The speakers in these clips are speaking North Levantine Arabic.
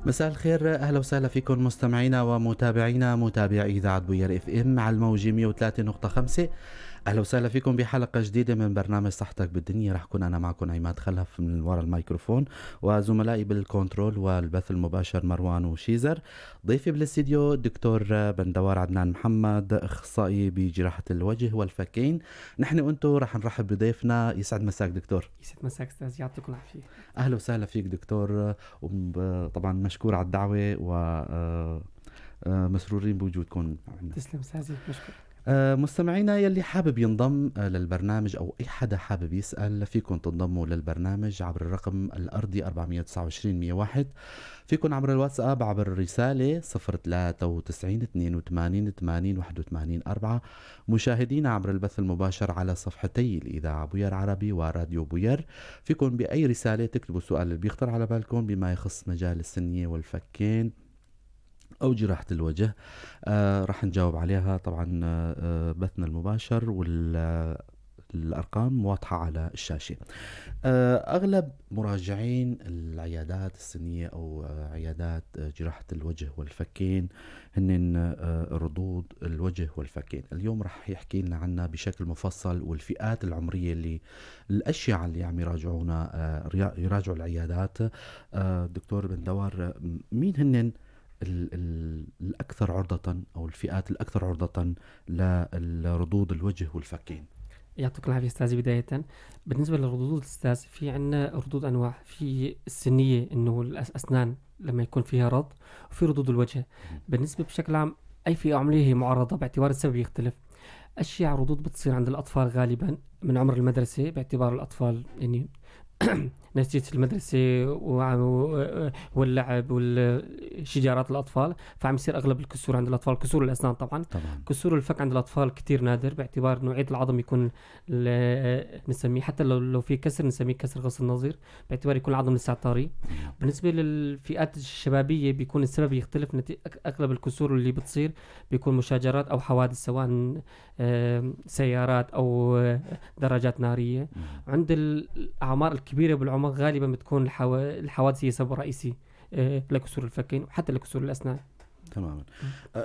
مساء الخير، اهلا وسهلا فيكم مستمعينا ومتابعينا، متابعي اذاعة بوير FM على الموجة 103.5. اهلا وسهلا فيكم بحلقة جديدة من برنامج صحتك بالدنيا. رح كون انا معكم عماد خلف من وراء الميكروفون، وزملائي بالكنترول والبث المباشر مروان وشيزر. ضيفي بالاستديو الدكتور بندوار عدنان محمد، اخصائي بجراحه الوجه والفكين. نحن وانتم رح نرحب بضيفنا. يسعد مساك دكتور. يسعد مساك استاذ، يعطيكم العافيه. اهلا وسهلا فيك دكتور، وطبعا مشكور على الدعوة و مسرورين بوجودكم معنا. تسلم استاذي، مشكور. مستمعينا، يلي حابب ينضم للبرنامج او اي حدا حابب يسال، فيكم تنضموا للبرنامج عبر الرقم الارضي 429 101، فيكم عبر الواتساب عبر الرسالة 093 82 80 81 4. مشاهدينا عبر البث المباشر على صفحتي الإذاعة بوير عربي وراديو بوير، فيكم بأي رسالة تكتبوا السؤال اللي بيخطر على بالكم بما يخص مجال السنية والفكين أو جراحة الوجه، رح نجاوب عليها. طبعا بثنا المباشر والأرقام واضحة على الشاشة. أغلب مراجعين العيادات السنية أو عيادات جراحة الوجه والفكين هن رضوض الوجه والفكين. اليوم رح يحكي لنا عنها بشكل مفصل، والفئات العمرية اللي الأشياء اللي عم يراجعونا، يراجعوا العيادات. دكتور بندوار، مين هن الأكثر عرضة أو الفئات الأكثر عرضة للرضوض الوجه والفكين؟ يعطيك العافية استاذي. بداية بالنسبة للرضوض استاذ، في عندنا رضوض انواع: في السنيه، انه الاسنان لما يكون فيها رض، وفي رضوض الوجه. بالنسبة بشكل عام، اي فئة عمرية هي معرضه باعتبار السبب يختلف. اشيع رضوض بتصير عند الاطفال غالبا من عمر المدرسه، باعتبار الاطفال يعني نتيجة المدرسة واللعب والشجارات الأطفال، فعم يصير أغلب الكسور عند الأطفال كسور الأسنان طبعا. كسور الفك عند الأطفال كتير نادر، باعتبار نوعية العظم يكون نسميه، حتى لو في كسر نسميه كسر غصن النظير، باعتبار يكون العظم لسه طري. بالنسبة للفئات الشبابية بيكون السبب يختلف. أغلب الكسور اللي بتصير بيكون مشاجرات أو حوادث، سواء سيارات أو دراجات نارية. عند الأعمار الكبيرة بالعمر غالبا بتكون الحوادث هي سبب رئيسي لكسور الفكين وحتى لكسور الأسنان. تماما.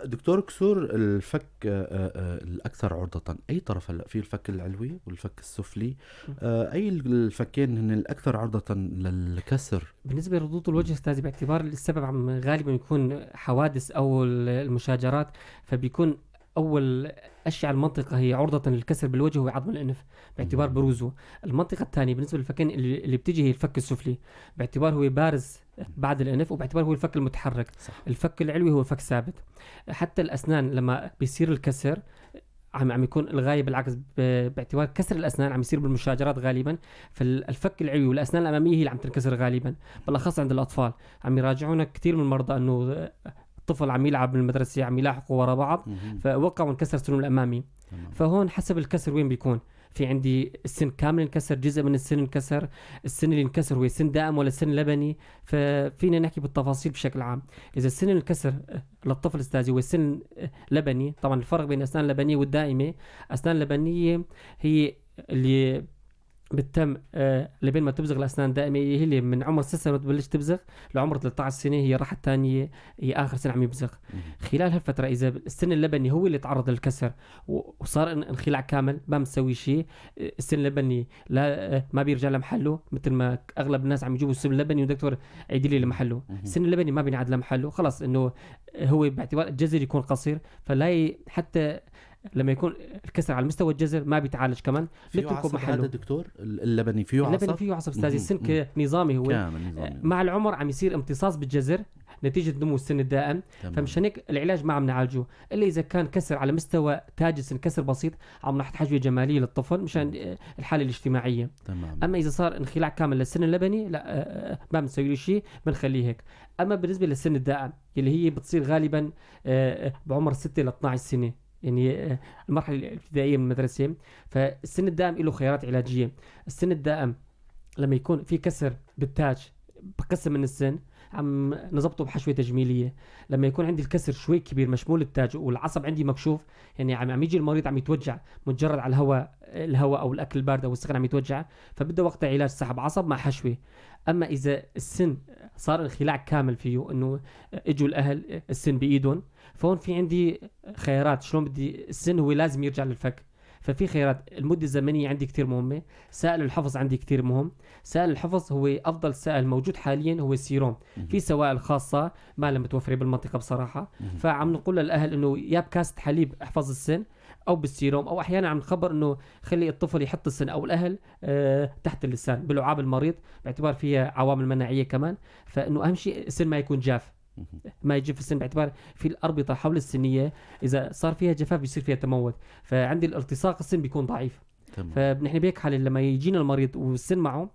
دكتور، كسور الفك الأكثر عرضة أي طرف؟ هلا في الفك العلوي والفك السفلي، أي الفكين هن الأكثر عرضة للكسر؟ بالنسبة لرضوض الوجه استاذي، باعتبار السبب عم غالبا يكون حوادث أو المشاجرات، فبيكون أول أشيع المنطقة هي عرضة للكسر بالوجه هو عظم الأنف باعتبار بروزه. المنطقة الثانية بالنسبة للفكين اللي بتيجي هي الفك السفلي، باعتبار هو بارز بعد الأنف وباعتبار هو الفك المتحرك. الفك العلوي هو فك ثابت. حتى الأسنان لما بيصير الكسر عم يكون الغاية بالعكس، باعتبار كسر الأسنان عم يصير بالمشاجرات غالبا، فالفك العلوي والأسنان الأمامية هي اللي عم تنكسر غالبا، بالأخص عند الأطفال. عم يراجعونا كثير من المرضى أنه الطفل عم يلعب بالمدرسة، عم يلاحقوا ورا بعض، فوقع وانكسر سنة الأمامي. فهون حسب الكسر وين بيكون، في عندي السن كامل انكسر، جزء من السن انكسر، السن اللي انكسر هو سن دائم ولا سن لبني، ففينا نحكي بالتفاصيل بشكل عام. إذا السن اللي انكسر للطفل استاذي هو سن لبني، طبعا الفرق بين الأسنان اللبنية والدائمة، أسنان اللبنية هي اللي بتتم لبين ما تبزغ الاسنان دائمه، هي اللي من عمر 6 سنوات تبلش تبزغ لعمر 13 سنه، هي الراحة الثانية، هي اخر سنة عم يبزغ. خلال هالفترة اذا السن اللبني هو اللي تعرض للكسر وصار انخلاع كامل، ما مسوي شيء، السن اللبني لا ما بيرجع لمحله، مثل ما اغلب الناس عم يجيبوا السن اللبني ودكتور عيد لي لمحله. السن اللبني ما بينعاد لمحله، خلص انه هو باعتبار الجذر يكون قصير، فلا حتى لما يكون الكسر على مستوى الجذر ما بيتعالج كمان. فيه عصب هذا دكتور؟ اللبني فيه عصب؟ اللبني فيه عصب استاذي، السن نظامي هو كامل نظامي. مع العمر عم يصير امتصاص بالجذر نتيجة نمو السن الدائم. فمشان هيك العلاج ما عم نعالجه الا اذا كان كسر على مستوى تاج السن، كسر بسيط، عم نحط حجوه جمالية للطفل مشان الحالة الاجتماعية. اما اذا صار انخلاع كامل للسن اللبني لا، ما بنسوي له شيء، بنخليه هيك. اما بالنسبة للسن الدائم اللي هي بتصير غالبا بعمر 6 ل 12 سنة، يعني المرحلة الابتدائية من المدرسة، فالسن الدائم له خيارات علاجية. السن الدائم لما يكون في كسر بالتاج بقسم من السن عم نظبطه بحشوه تجميليه. لما يكون عندي الكسر شوي كبير مشمول التاج والعصب عندي مكشوف، يعني عم يجي المريض عم يتوجع مجرد على الهواء او الاكل البارد او السخن عم يتوجع، فبده وقتها علاج سحب عصب مع حشوه. اما اذا السن صار انخلاع كامل فيه، انه اجوا الاهل السن بايدهم، فهون في عندي خيارات شلون بدي السن هو لازم يرجع للفك، ففي خيارات. المدة الزمنية عندي كتير مهمة، سائل الحفظ عندي كتير مهم. سائل الحفظ هو أفضل سائل موجود حاليا هو السيروم. في سوائل خاصة ما لها متوفرة بالمنطقة بصراحة، فعم نقول للأهل إنه يا بكاسة حليب احفظ السن أو بالسيروم، أو أحيانا عم نخبر إنه خلي الطفل يحط السن أو الأهل تحت اللسان بلعاب المريض، باعتبار فيها عوامل مناعية كمان. فإنه أهم شيء السن ما يكون جاف، ما يجف السن، باعتبار في الأربطة حول السنية إذا صار فيها جفاف بيصير فيها تموت، فعندي الالتصاق السن بيكون ضعيف. فنحن بهيك حالة لما يجينا المريض والسن معه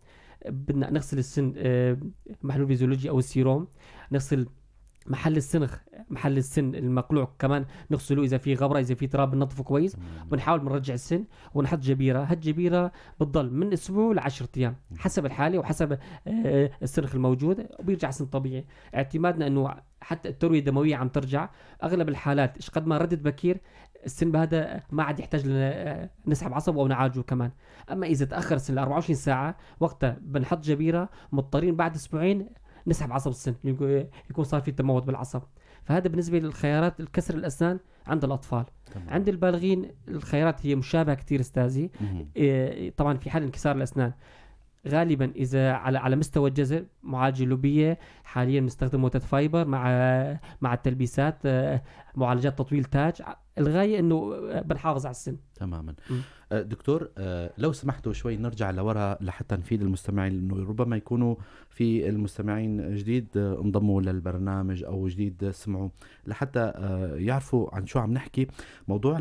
بدنا نغسل السن محلول فيزيولوجي أو السيروم، نغسل محل السنخ، محل السن المقلوع كمان نغسله، إذا في غبرة إذا في تراب بننظفه كويس، ونحاول بنرجع السن ونحط جبيرة. هالجبيرة بتضل من أسبوع ل10 أيام حسب الحالة وحسب السنخ الموجود، وبيرجع السن طبيعي. اعتمادنا إنه حتى التروية الدموية عم ترجع. أغلب الحالات إيش قد ما ردت بكير السن بهذا ما عاد يحتاج نسحب عصب أو نعالجه كمان. أما إذا تأخر السن ل 24 ساعة وقتها بنحط جبيرة، مضطرين بعد أسبوعين نسحب عصب السن، يكون صار في تموت بالعصب. فهذا بالنسبة للخيارات الكسر الأسنان عند الأطفال. تمام. عند البالغين الخيارات هي مشابهة كتير استاذي. طبعا في حال انكسار الأسنان غالبا إذا على مستوى الجذر معالجة لبية، حاليا بنستخدم موتات fiber مع التلبيسات، معالجات تطويل تاج. الغاية إنه بنحافظ على السن. تماما. دكتور لو سمحتوا شوي نرجع لورا لحتى نفيد المستمعين، لأنه ربما يكونوا في المستمعين جديد انضموا للبرنامج أو جديد سمعوا، لحتى يعرفوا عن شو عم نحكي. موضوع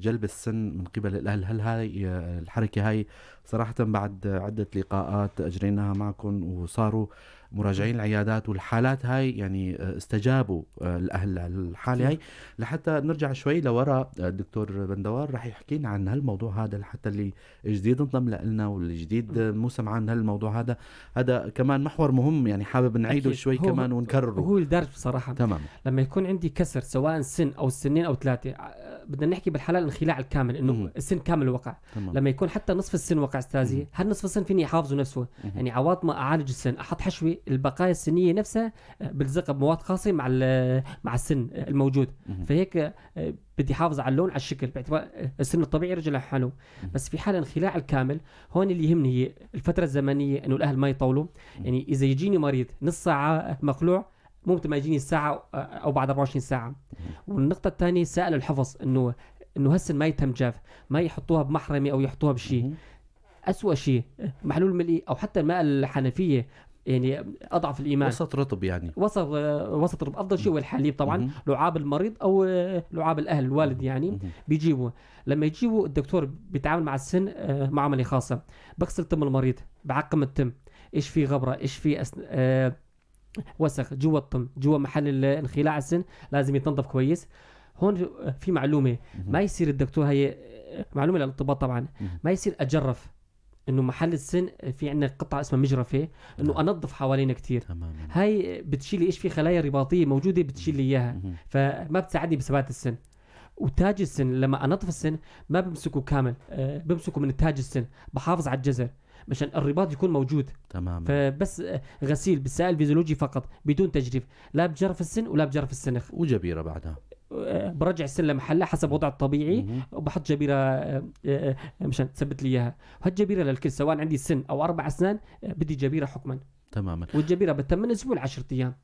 جلب السن من قبل الأهل، هل هاي الحركة هاي صراحة بعد عدة لقاءات أجريناها معكم وصاروا مراجعين العيادات والحالات هاي يعني استجابوا الأهل الحالة هاي. لحتى نرجع شوي لورا، الدكتور بندوار رح يحكينا عن هالموضوع هذا لحتى اللي جديد انضم لنا واللي جديد مو سمعان هالموضوع هذا، هذا كمان محور مهم يعني حابب نعيده شوي كمان ونكرره. هو الدرج بصراحة. تمام. لما يكون عندي كسر سواء سن أو سنين أو 3، بدنا نحكي بالحالة الانخلاع الكامل إنه السن كامل وقع. تمام. لما يكون حتى نصف السن وقع استاذي، هالنصف السن فيني احافظه نفسه. يعني عوض ما اعالج السن احط حشوه، البقايا السنية نفسها بلزقها بمواد خاصة مع السن الموجود. فهيك بدي حافظ على اللون على الشكل باعتبار السن الطبيعي رجع لحاله. بس في حال انخلاع الكامل هون اللي يهمني هي الفترة الزمنية، انه الاهل ما يطولوا. يعني اذا يجيني مريض نص ساعة مخلوع ممكن ما يجيني الساعة أو بعد 24 ساعة. والنقطة الثانية سائل الحفظ، إنه هالسن ما يتم جاف، ما يحطوها بمحرمة أو يحطوها بشيء. أسوأ شيء محلول ملئ أو حتى الماء الحنفية، يعني أضعف الإيمان، وسط رطب، يعني وسط رطب. أفضل شيء هو الحليب طبعا، لعاب المريض أو لعاب الأهل الوالد يعني بيجيبوا. لما يجيبوا الدكتور بيتعامل مع السن معاملة خاصة، بغسل تم المريض، بعقم التم، إيش في غبرة، إيش في وسخ جوا الطم، جوا محل الانخلاع السن لازم يتنظف كويس. هون في معلومة ما يصير الدكتور، هي معلومة للأطباء طبعا، ما يصير أجرف إنه محل السن في عندنا قطعة اسمها مجرفة، إنه أنظف حوالينا كتير. تماما. هاي بتشيلي إيش في خلايا رباطية موجودة بتشيل لي إياها، فما بتساعدني بثبات السن. وتاج السن لما أنظف السن ما بمسكه كامل، بمسكه من تاج السن، بحافظ على الجزر مشان الرباط يكون موجود. تماما. فبس غسيل بالسائل الفيزيولوجي فقط بدون تجريف، لا بجرف السن ولا بجرف السنخ. وجبيرة بعدها برجع السن لمحله حسب وضعه الطبيعي، وبحط جبيرة مشان تثبت لي اياها. وهالجبيرة للكل سواء عندي سن او 4 اسنان بدي جبيرة حكما. تماما. والجبيرة بتم من اسبوع ل10 ايام.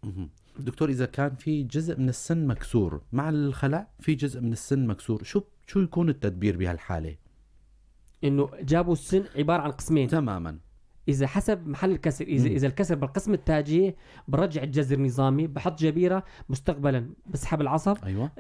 دكتور اذا كان في جزء من السن مكسور مع الخلع، في جزء من السن مكسور، شو يكون التدبير بهالحالة؟ انه جابوا السن عبارة عن قسمين. تماما. اذا حسب محل الكسر، اذا الكسر بالقسم التاجي برجع الجذر نظامي، بحط جبيرة مستقبلا بسحب العصب. ايوه.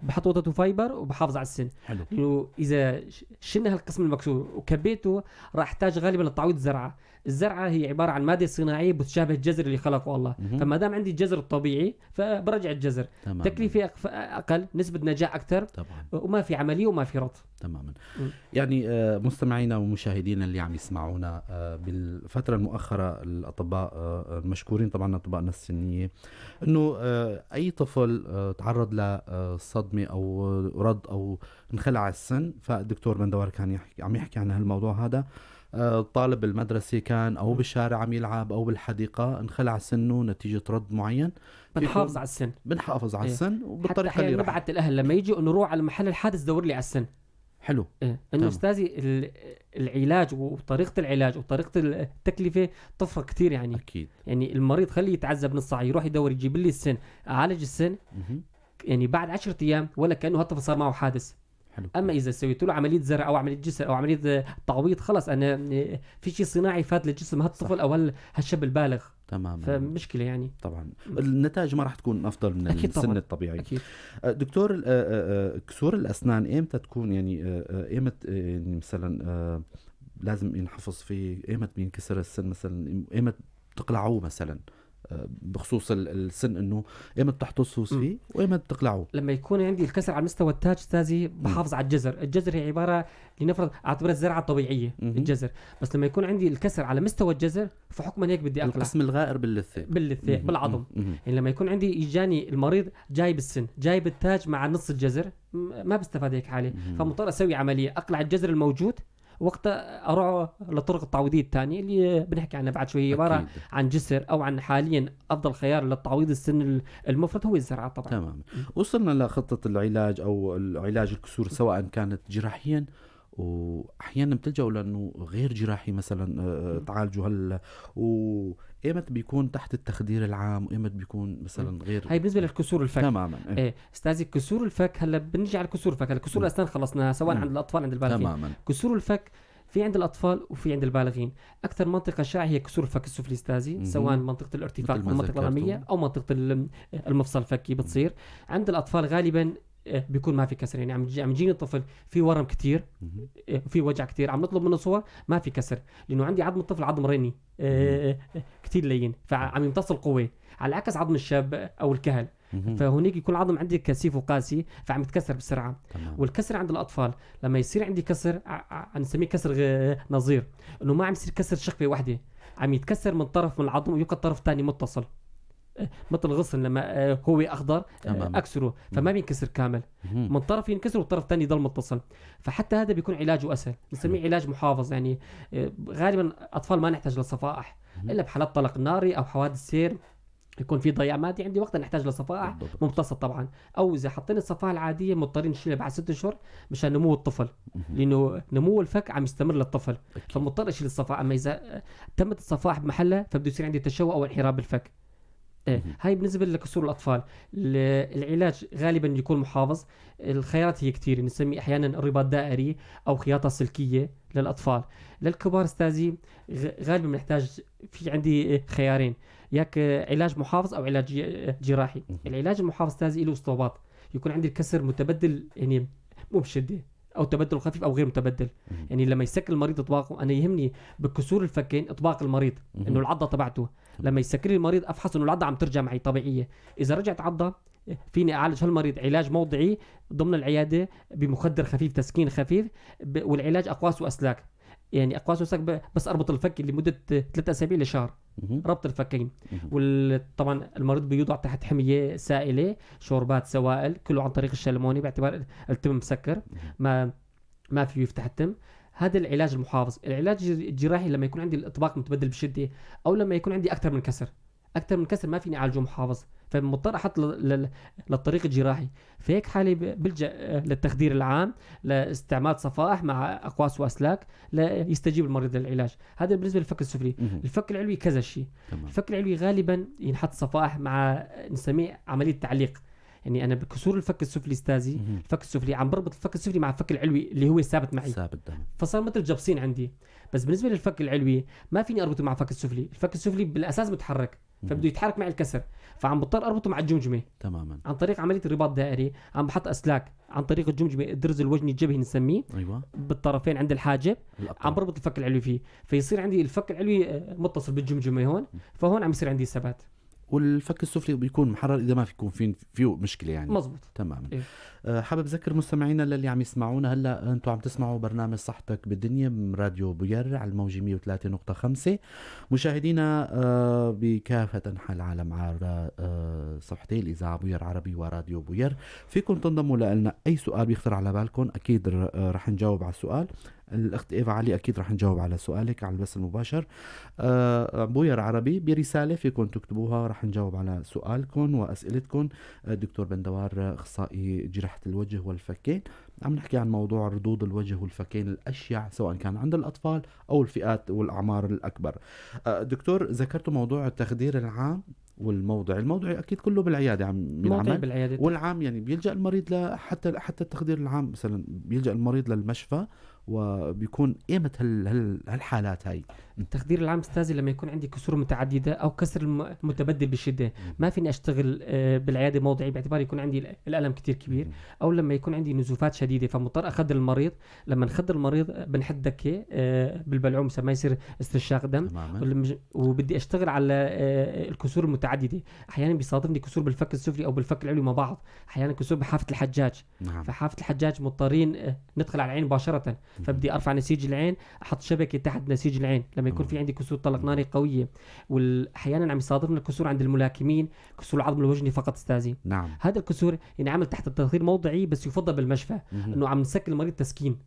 بحط وتاتو fiber وبحافظ على السن. حلو. انه اذا شلنا هالقسم المكسور وكبيته راح احتاج غالبا لتعويض زرعه. الزرعه هي عبارة عن مادة صناعية بتشابه الجزر اللي خلقه الله. فما دام عندي الجزر الطبيعي فبرجع الجزر. تكلفة اقل، نسبه نجاح اكثر طبعا، وما في عملية وما في ربط. تماما. يعني مستمعينا ومشاهدينا اللي عم يسمعونا، بالفترة المؤخرة الاطباء المشكورين طبعا اطباءنا السنية، انه اي طفل تعرض لصدمه او رض او انخلع السن، فالدكتور بندوار كان عم يحكي عن هالموضوع هذا. طالب بالمدرسة كان أو بالشارع عم يلعب أو بالحديقة، انخلع سنة نتيجة رد معين، بنحافظ على السن، بنحافظ على السن وبالطريقة اللي نبعت الأهل لما يجوا إنه روح على محل الحادث دور لي على السن. حلو. إنه أستاذي العلاج وطريقة العلاج وطريقة التكلفة تفرق كثير يعني. أكيد. يعني المريض خليه يتعذب نص ساعة يروح يدور يجيب لي السن، أعالج السن يعني بعد 10 أيام ولا كأنه هالطفل صار معه حادث. حلو. اما اذا سويت له عملية زرع او عملية جسر او عملية تعويض، خلص انا في شيء صناعي فات للجسم هالطفل او هالشاب البالغ. تماما. فمشكله يعني طبعا النتائج ما راح تكون افضل من السن الطبيعي. أكيد. دكتور، كسور الاسنان ايمتى تكون يعني ايمت يعني مثلا لازم ينحفظ فيه، ايمت بينكسر السن مثلا، ايمت تقلعوه مثلا، بخصوص السن انه ايمت تحتصوا فيه وايمت تقلعوه؟ لما يكون عندي الكسر على مستوى التاج استاذي بحافظ على الجزر، الجزر هي عبارة لنفرض اعتبرها الزرعه الطبيعية الجزر، بس لما يكون عندي الكسر على مستوى الجزر فحكما هيك بدي اقلع القسم الغائر باللثه، باللثه بالعظم. يعني لما يكون عندي اجاني المريض جايب السن جايب التاج مع نص الجزر ما بستفاد هيك حالي، فمضطر اسوي عملية اقلع الجزر الموجود وقتها اروح للطرق التعويضيه الثانية اللي بنحكي عنها بعد شوي، عبارة عن جسر او عن حاليا افضل خيار للتعويض السن المفرط هو الزرعه طبعا. تمام. وصلنا لخطة العلاج او العلاج الكسور سواء كانت جراحيا واحيانا بتلجأوا لانه غير جراحي مثلا تعالجوا هال، وايمت بيكون تحت التخدير العام وايمت بيكون مثلا غير. هاي بالنسبة للكسور الفك. تماما. ايه استاذي كسور الفك، هلا بنجي على كسور الفك، هلا كسور الاسنان خلصناها سواء عند الاطفال عند البالغين. تماما. كسور الفك في عند الاطفال وفي عند البالغين، اكثر منطقة شائعة هي كسور الفك السفلي استاذي، سواء منطقة الارتفاع او المنطقة الامامية او منطقة المفصل الفكي بتصير عند الاطفال غالبا بيكون ما في كسر، يعني عم يجيني الطفل في ورم كتير، في وجع كتير، عم نطلب منه صور ما في كسر، لانه عندي عظم الطفل عظم رني كتير لين فعم يمتص القوة، على عكس عظم الشاب او الكهل، فهونيك يكون العظم عندي كثيف وقاسي فعم يتكسر بسرعة. تمام. والكسر عند الاطفال لما يصير عندي كسر عم نسميه كسر نظير، انه ما عم يصير كسر شقفة واحدة، عم يتكسر من طرف من العظم ويبقى الطرف الثاني متصل، مثل الغصن لما هو اخضر اكسره فما بينكسر كامل، من طرف ينكسر والطرف الثاني يضل متصل، فحتى هذا بيكون علاجه اسهل، بنسميه علاج محافظ. يعني غالبا اطفال ما نحتاج لصفائح الا بحالات طلق ناري او حوادث سير يكون في ضياع مادي، عندي وقتها نحتاج لصفائح ممتصه طبعا، او اذا حطينا الصفائح العادية مضطرين نشيلها بعد 6 اشهر مشان نمو الطفل، لانه نمو الفك عم يستمر للطفل، فمضطر اشيل الصفائح. اما اذا تمت الصفائح بمحلها فبده يصير عندي تشوه او انحراف بالفك. هاي بالنسبة لكسور الأطفال. العلاج غالبا يكون محافظ، الخيارات هي كتير، نسمي أحيانا رباط دائري أو خياطة سلكية للأطفال. للكبار استاذي غالبا بنحتاج في عندي خيارين، ياك علاج محافظ أو علاج جراحي. العلاج المحافظ استاذي له اسطوبات، يكون عندي الكسر متبدل يعني مو بشدة، أو تبدل خفيف أو غير متبدل. يعني لما يسكر المريض إطباقه، أنا يهمني بكسور الفكين إطباق المريض، إنه العضة تبعته لما يسكر المريض أفحص إنه العضة عم ترجع معي طبيعية، إذا رجعت عضة فيني أعالج هالمريض علاج موضعي ضمن العيادة بمخدر خفيف، تسكين خفيف، والعلاج أقواس وأسلاك، يعني أقواس وأسلاك بس أربط الفك لمدة 3 أسابيع لشهر، ربط الفكين. وطبعا المريض بيوضع تحت حمية سائلة، شوربات سوائل، كله عن طريق الشلموني باعتبار التم مسكر ما فيه يفتح التم. هذا العلاج المحافظ. العلاج الجراحي لما يكون عندي الإطباق متبدل بشدة، أو لما يكون عندي أكثر من كسر، أكثر من كسر ما فيني أعالجه محافظ، فمضطر أحط للطريق الجراحي. في هيك حالة بلجأ للتخدير العام، لاستعمال صفائح مع أقواس وأسلاك ليستجيب المريض للعلاج. هذا بالنسبة للفك السفلي. الفك العلوي كذا شيء. الفك العلوي غالبا ينحط صفائح مع نسميه عملية تعليق، يعني أنا بكسور الفك السفلي استاذي، الفك السفلي عم بربط الفك السفلي مع الفك العلوي اللي هو ثابت معي، ثابت، فصار مثل جبسين عندي. بس بالنسبة للفك العلوي ما فيني أربطه مع الفك السفلي، الفك السفلي بالأساس متحرك، فبده يتحرك مع الكسر، فعم بضطر اربطه مع الجمجمة. تماما، عن طريق عملية الرباط الدائري عم بحط اسلاك عن طريق الجمجمة، الدرز الوجني الجبهي نسميه. ايوه، بالطرفين عند الحاجب الأقرب. عم بربط الفك العلوي فيه، فيصير عندي الفك العلوي متصل بالجمجمه هون، فهون عم يصير عندي ثبات. والفك السفلي بيكون محرر اذا ما فيكون فيه مشكلة يعني. مزبوط، تماما. إيه؟ حابب اذكر مستمعينا للي عم يسمعونا هلا، انتم عم تسمعوا برنامج صحتك بالدنيا من راديو بوير على الموجة 103.5. مشاهدينا بكافة انحاء العالم على صفحتي الاذاعة بوير عربي وراديو بوير، فيكم تنضموا لنا، اي سؤال بيخطر على بالكم اكيد رح نجاوب على السؤال. الأخت إيفا علي أكيد رح نجاوب على سؤالك على البث المباشر. بوير عربي برسالة فيكم تكتبوها، رح نجاوب على سؤالكم وأسئلتكم. الدكتور بندوار أخصائي جراحة الوجه والفكين، عم نحكي عن موضوع رضوض الوجه والفكين الأشيع سواء كان عند الأطفال أو الفئات والأعمار الأكبر. دكتور، ذكرت موضوع التخدير العام والموضعي، الموضعي أكيد كله بالعيادة عم ينعمل بالعيادة. والعام يعني بيلجأ المريض حتى التخدير العام مثلا بيلجأ المريض للمشفى، وبيكون قيمة هالحالات هاي. التخدير العام استاذي لما يكون عندي كسور متعددة أو كسر متبدل بشدة، ما فيني أشتغل بالعيادة موضعي باعتبار يكون عندي الألم كتير كبير، أو لما يكون عندي نزوفات شديدة فمضطر أخدر المريض. لما نخدر المريض بنحد دكة بالبلعوم ما يصير استنشاق دم، وبدي أشتغل على الكسور المتعددة. أحيانا بيصادفني كسور بالفك السفلي أو بالفك العلوي مع بعض، أحيانا كسور بحافة الحجاج. نعم. فحافة الحجاج مضطرين ندخل على العين مباشرة، فبدي ارفع نسيج العين، احط شبكة تحت نسيج العين لما يكون في عندي كسور طلق ناري قوية. واحيانا عم يصادفنا الكسور عند الملاكمين، كسور العظم الوجني فقط استاذي. نعم. هذا الكسور ينعمل تحت التخدير موضعي، بس يفضل بالمشفى انه عم نسكن المريض تسكين،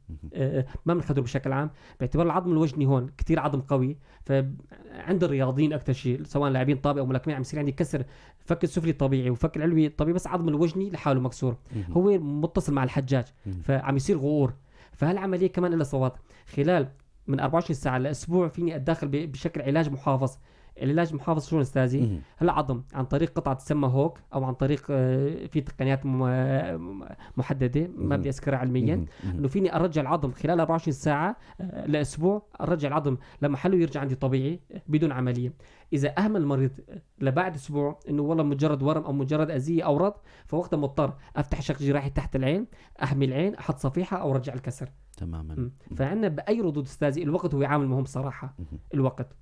ما بنخدره بشكل عام باعتبار العظم الوجني هون كثير عظم قوي. فعند الرياضيين اكثر شيء سواء لاعبين طابة او ملاكمين عم يصير عندي كسر فك السفلي طبيعي وفك العلوي طبيعي، بس عظم الوجني لحاله مكسور، هو متصل مع الحجاج فعم يصير غور. فهالعملية كمان لها صوات، خلال من 24 ساعة لأسبوع فيني أتدخل بشكل علاج محافظ. العلاج محافظ شو أستاذي؟ هلا عظم عن طريق قطعة تسمى هوك، أو عن طريق في تقنيات محددة ما بدي أذكرها علميا، إنه فيني أرجع العظم خلال 24 ساعة لأسبوع، أرجع العظم لمحله يرجع عندي طبيعي بدون عملية. إذا أهمل المريض لبعد أسبوع إنه والله مجرد ورم أو مجرد أذية أو رض، فوقتها مضطر أفتح شق جراحي تحت العين، أحمي العين، أحط صفيحة أو أرجع الكسر. تماما. فعندنا بأي ردود استاذي الوقت هو عامل مهم صراحة. الوقت.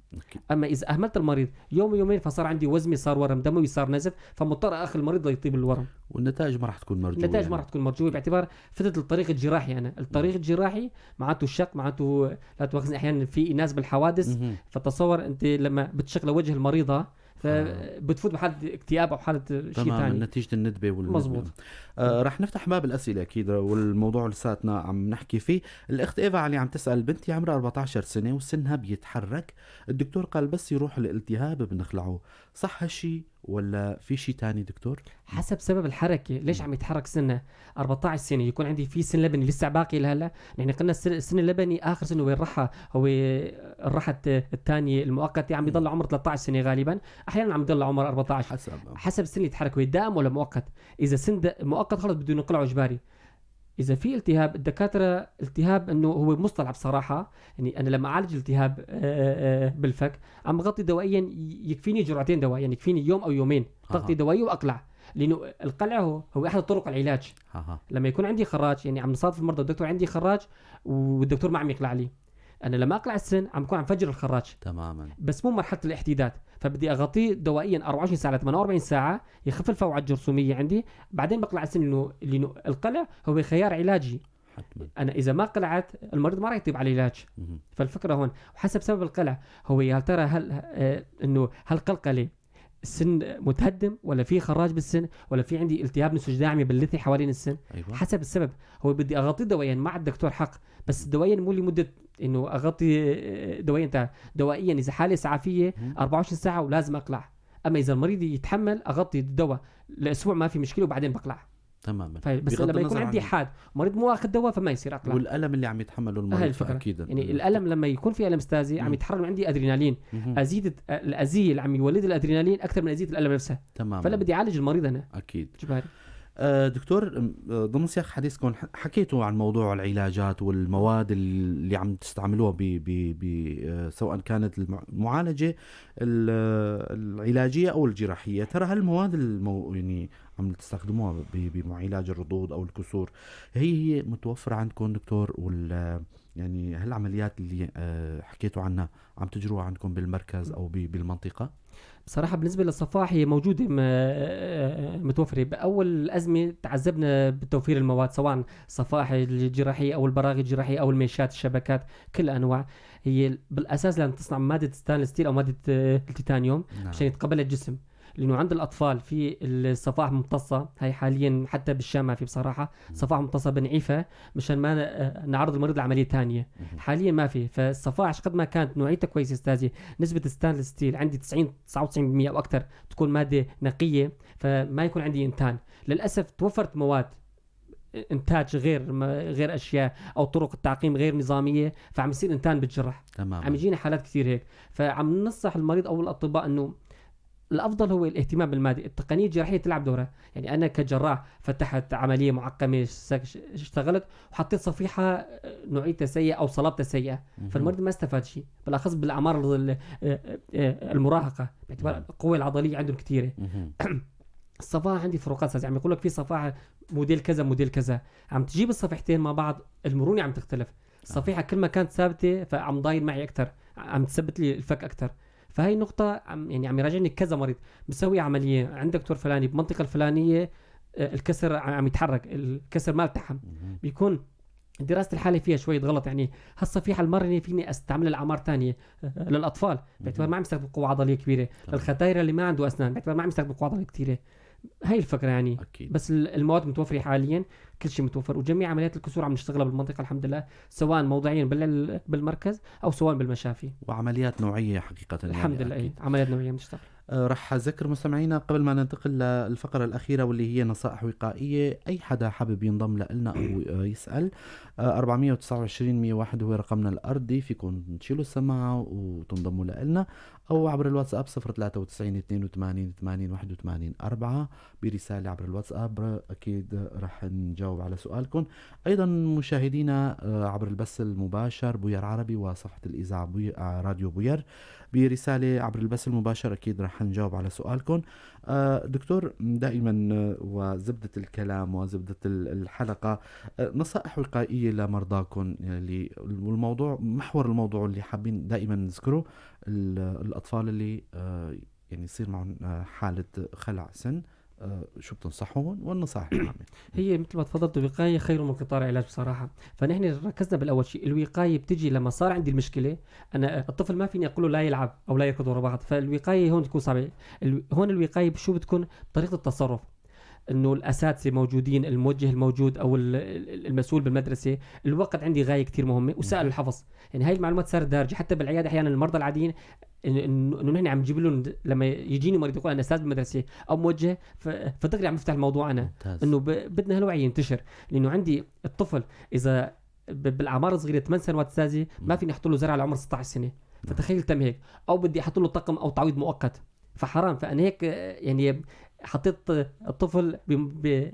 أما إذا أهملت المريض يوم يومين فصار عندي وزمي، صار ورم دموي، صار نزف، فمضطر أخذ المريض ليطيب الورم، والنتائج ما راح تكون مرجوة. النتائج ما راح تكون مرجوة باعتبار فتت الطريق الجراحي. أنا الطريق الجراحي معناته الشق، معناته لا تؤاخذني أحيانا في ناس بالحوادث. فتصور أنت لما بتشق لوجه المريضة فبتفوت بحالة اكتئاب أو حالة شيء ثاني، نتيجة الندبة مزبوط. رح نفتح باب الأسئلة أكيد، والموضوع لساتنا عم نحكي فيه. الأخت إيفا علي عم تسأل، بنتي عمرها 14 سنة وسنها بيتحرك، الدكتور قال بس يروح الالتهاب بنخلعه، صح هالشي ولا في شيء تاني دكتور؟ حسب سبب الحركة، ليش عم يتحرك سنة 14 سنة؟ يكون عندي في سن لبني لسه باقي لهلا. نحن قلنا السن اللبني آخر سنة وين راحة، هو الراحة الثانية المؤقتة عم يضل عمر 13 سنة غالبا، أحيانا عم يضل عمر 14 حسب السن اللي يتحرك، هو دائم ولا مؤقت. إذا سن مؤقت خلص بده نقلعه إجباري. إذا في التهاب، الدكاترة التهاب إنه هو مصطلح بصراحة، يعني أنا لما أعالج التهاب بالفك عم غطي دوائيا، يكفيني جرعتين دواء، يعني يكفيني يوم أو يومين تغطية دوائية وأقلع، لأنه القلع هو أحد طرق العلاج. لما يكون عندي خراج، يعني عم نصادف المرضى الدكتور عندي خراج والدكتور ما عم يقلع لي، أنا لما أقلع السن عم بكون عم فجر الخراج تماما، بس مو مرحلة الاحتداد، فبدي أغطيه دوائيا 24 ساعة ل 48 ساعة يخف الفوعة الجرثومية عندي، بعدين بقلع السن، لأنه القلع هو خيار علاجي حتما. أنا إذا ما قلعت المريض ما راح يطيب على العلاج. فالفكرة هون وحسب سبب القلع، هو يا ترى هل إنه هل قلقلة السن متهدم ولا في خراج بالسن ولا في عندي التهاب نسج داعمي باللثه حوالين السن. أيوة. حسب السبب هو بدي اغطيه دوائيا مع الدكتور حق، بس دوائيا مو لمدة انه اغطي دوائيا، دوائيا اذا حاله اسعافيه 24 ساعة ولازم اقلع. اما اذا المريض يتحمل اغطي الدواء لاسبوع ما في مشكلة وبعدين بقلع. تماما. بس لما يكون عندي حاد مريض مو اخذ دواء فما يصير اقلع. والالم اللي عم يتحمله المريض اكيد، يعني الالم لما يكون في الم استاذي عم يتحرر عندي ادرينالين، ازيد الاذية اللي عم يولد الادرينالين اكثر من ازيد الالم نفسها. تماما. فلا بدي اعالج المريض انا اكيد. جباري. دكتور، ضمن سياق حديثكم حكيتوا عن موضوع العلاجات والمواد اللي عم تستعملوها ب سواء كانت المعالجة العلاجية أو الجراحية. ترى هالمواد يعني عم تستخدموها بمعالج الرضوض أو الكسور هي متوفرة عندكم دكتور؟ وال يعني هالعمليات اللي حكيتوا عنها عم تجروها عندكم بالمركز أو بالمنطقة؟ بصراحة بالنسبة للصفائح هي موجودة متوفرة. بأول أزمة تعذبنا بتوفير المواد، سواء الصفائح الجراحية أو البراغي الجراحية أو الميشات، الشبكات، كل أنواع. هي بالأساس لازم تصنع مادة stainless steel أو مادة التيتانيوم عشان يتقبلها الجسم، لأنه عند الأطفال في الصفائح ممتصة، هاي حاليا حتى بالشام ما في بصراحة صفائح ممتصة، بنعيفها مشان ما نعرض المريض لعملية ثانية. حاليا ما في. فالصفائح قد ما كانت نوعيتها كويسة استاذي، نسبة stainless steel عندي 90 99% أو أكثر تكون مادة نقية، فما يكون عندي إنتان. للأسف توفرت مواد انتاج غير اشياء او طرق التعقيم غير نظامية، فعم يصير انتان بالجرح. تمام. عم يجينا حالات كثير هيك، فعم ننصح المريض او الاطباء انه الافضل هو الاهتمام بالمادة. التقنية الجراحية تلعب دورها، يعني انا كجراح فتحت عملية معقمه، اشتغلت وحطيت صفيحه نوعيتها سيئه او صلابتها سيئه، فالمريض ما استفاد شيء، بالاخص بالاعمار المراهقة باعتبار القوة العضلية عندهم كثيرة. الصفائح عندي فروقات، عم يقول لك في صفائح موديل كذا موديل كذا، عم تجيب الصفيحتين مع بعض المرونة عم تختلف. الصفيحه كل ما كانت ثابتة فعم ضاين معي اكثر، عم تثبت لي الفك اكثر. فهي النقطة عم يراجعني كذا مريض بسوي عملية عند دكتور فلاني بمنطقة الفلانية، الكسر عم يتحرك، الكسر ما التحم، بيكون دراسة الحالة فيها شوية غلط. يعني هالصفيحة المرنة فيني استعملها لأعمار تانية، للأطفال باعتبار ما عم يستخدم قوة عضلية كبيرة، للختايرة اللي ما عنده أسنان باعتبار ما عم يستخدم قوة عضلية كثيرة. هاي الفكرة يعني. أكيد. بس المواد متوفرة حاليا، كل شيء متوفر، وجميع عمليات الكسور عم نشتغلها بالمنطقة الحمد لله، سواء موضعيا بالمركز أو سواء بالمشافي. وعمليات نوعية حقيقة يعني. الحمد لله. أكيد. عمليات نوعية بنشتغل. رح أذكر مستمعينا قبل ما ننتقل للفقرة الأخيرة واللي هي نصائح وقائية، أي حدا حابب ينضم لنا أو يسأل 429 101 هو رقمنا الأرضي، فيكم تشيلوا السماعة وتنضموا لنا، أو عبر الواتساب 093 82 80 81 4 برسالة عبر الواتساب، أكيد رح نجاوب على سؤالكم. أيضا مشاهدينا عبر البث المباشر بوير عربي وصفحة الإذاعة راديو بوير برسالة عبر البث المباشر، أكيد رح نجاوب على سؤالكم. دكتور، دائما وزبدة الكلام وزبدة الحلقة، نصائح وقائية لمرضاكم اللي والموضوع محور الموضوع اللي حابين دائما نذكره، الأطفال اللي يعني يصير معهم حالة خلع سن، شو بتنصحون والنصائح العامة؟ هي مثل ما تفضلت، الوقاية خير من قطار علاج بصراحة. فنحن ركزنا بالأول شيء الوقاية بتجي لما صار عندي المشكلة. أنا الطفل ما فيني أقول له لا يلعب أو لا يركض ورا بعض، فالوقاية هون تكون صعبة. هون الوقاية شو بتكون؟ بطريقة التصرف، إنه الأساتذة موجودين، الموجه الموجود أو المسؤول بالمدرسة. الوقت عندي غاية كتير مهمة، وسائل الحفظ. يعني هاي المعلومات صارت دارجة حتى بالعيادة. أحيانا المرضى العاديين إنه نحن عم نجيب لهم، لما يجيني مريض يقول أنا أستاذ بالمدرسة أو موجه، فدغري عم افتح الموضوع أنا. إنه بدنا هالوعي ينتشر، لأنه عندي الطفل إذا بالأعمار الصغيرة 8 سنوات أستاذي ما فيني أحط له زرع على عمر 16 سنة، فتخيل تم هيك، أو بدي أحط له طقم أو تعويض مؤقت، فحرام. فأنا هيك يعني حطيت الطفل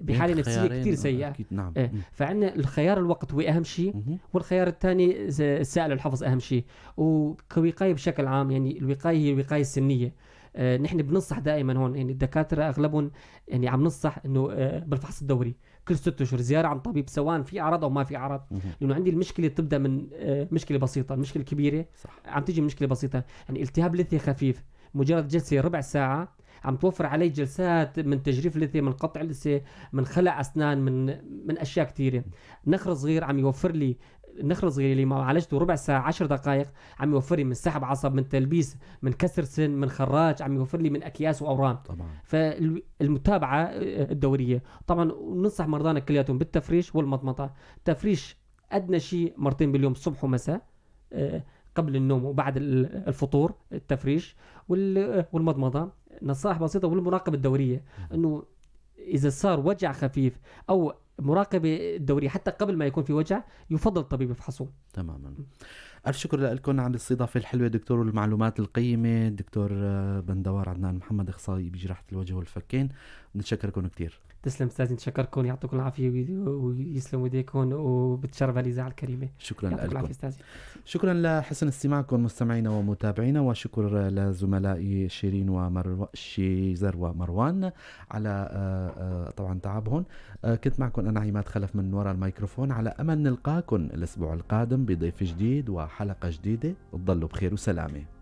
بحالة نفسية كتير سيئة. نعم. فعندنا الخيار الوقت هو أهم شيء، والخيار الثاني سائل الحفظ أهم شيء. وكوقاية بشكل عام، يعني الوقاية هي الوقاية السنية. نحن بننصح دائما هون، يعني الدكاترة أغلبهم يعني عم ننصح إنه بالفحص الدوري كل 6 أشهر زيارة عند طبيب، سواء في أعراض أو ما في أعراض، لأنه عندي المشكلة تبدأ من مشكلة بسيطة، المشكلة الكبيرة صح. عم تيجي مشكلة بسيطة، يعني التهاب لثة خفيف، مجرد جلسة ربع ساعة عم توفر علي جلسات من تجريف لثة، من قطع لثة، من خلع أسنان، من أشياء كثيرة. نخر صغير عم يوفر لي، نخر صغير اللي ما عالجته ربع ساعة 10 دقائق عم يوفر لي من سحب عصب، من تلبيس، من كسر سن، من خراج، عم يوفر لي من أكياس وأورام. طبعا. فالمتابعة الدورية طبعا. ننصح مرضانا كلياتهم بالتفريش والمضمضة. التفريش أدنى شيء مرتين باليوم، الصبح ومساء، قبل النوم وبعد الفطور التفريش والمضمضة. نصائح بسيطة. والمراقبة الدورية، أنه إذا صار وجع خفيف أو مراقبة الدورية حتى قبل ما يكون في وجع يفضل الطبيب يفحصه. تماما. ألف شكر لكم على الاستضافة الحلوة دكتور والمعلومات القيمة. دكتور بندوار عدنان محمد، أخصائي بجراحة الوجه والفكين، نتشكركم كثير. تسلم استاذ، نتشكركم، يعطيكم العافية ويسلم ايديكم، وبتشرف الاذاعة الكريمة. شكرا لكم. شكرا لحسن استماعكم مستمعينا ومتابعينا، وشكر لزملائي شيرين ومرو شيزر ومروان على طبعا تعبهم. كنت معكم انا عماد خلف من وراء الميكروفون، على امل نلقاكم الاسبوع القادم بضيف جديد وحلقه جديدة. تضلوا بخير وسلامه.